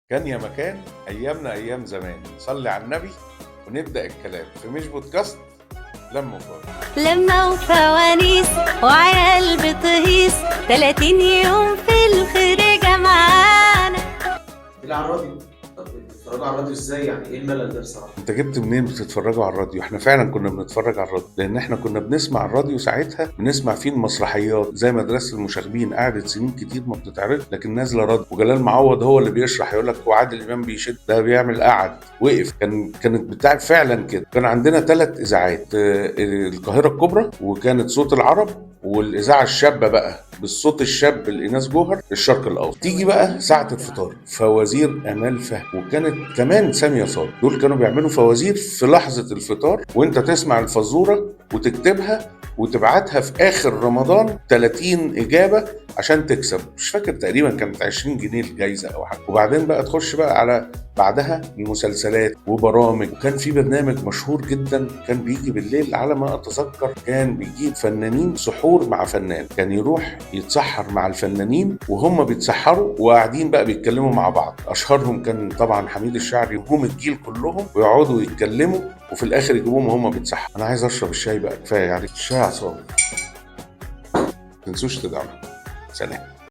كان يا مكان، ايامنا ايام زمان. صلي على النبي ونبدا الكلام في مش بودكاست لم وفوانيس. لما وفوانيس وعيال بتهيس، 30 يوم في الخير معانا. اللي على الراديو. طب بتتفرجوا على الراديو ازاي؟ يعني ايه الملل ده بصراحة؟ انت جبت منين بتتفرجوا على الراديو؟ احنا فعلا كنا بنتفرج على الراديو، لان احنا كنا بنسمع الراديو ساعتها، بنسمع فيه المسرحيات زي مدرسه المشاغبين، قعدت سنين كتير ما بتتعرض لكن نازله راديو، وجلال معوض هو اللي بيشرح، يقول لك وعادل امام بيشد، ده بيعمل قعد وقف، كانت بتاع فعلا كده. كان عندنا 3 اذاعات، القاهرة الكبرى، وكانت صوت العرب، والاذاعه الشابة بقى بالصوت الشاب لإيناس جوهر، الشرق الاوسط. تيجي بقى ساعة الفطار، فوازير امال فهمي، وكانت كمان سامية صادق، دول كانوا بيعملوا فوازير في لحظة الفطار، وانت تسمع الفزوره وتكتبها وتبعتها في اخر رمضان 30 اجابه عشان تكسب، مش فاكر تقريبا كانت 20 جنيه الجايزة او حاجة. وبعدين بقى تخش بقى على بعدها المسلسلات وبرامج، وكان في برنامج مشهور جدا كان بيجي بالليل على ما اتذكر، كان بيجيب فنانين سحور مع فنان، كان يروح يتسحر مع الفنانين وهم بيتسحروا وقاعدين بقى بيتكلموا مع بعض. اشهرهم كان طبعا حميد الشاعري وهم الجيل كلهم، ويقعدوا يتكلموا وفي الاخر يجيبوهم وهم بيتسحروا. انا عايز اشرب الشاي بقى، كفاية يعني الشاي عصام. ما تنسوش تدعموا. سلام.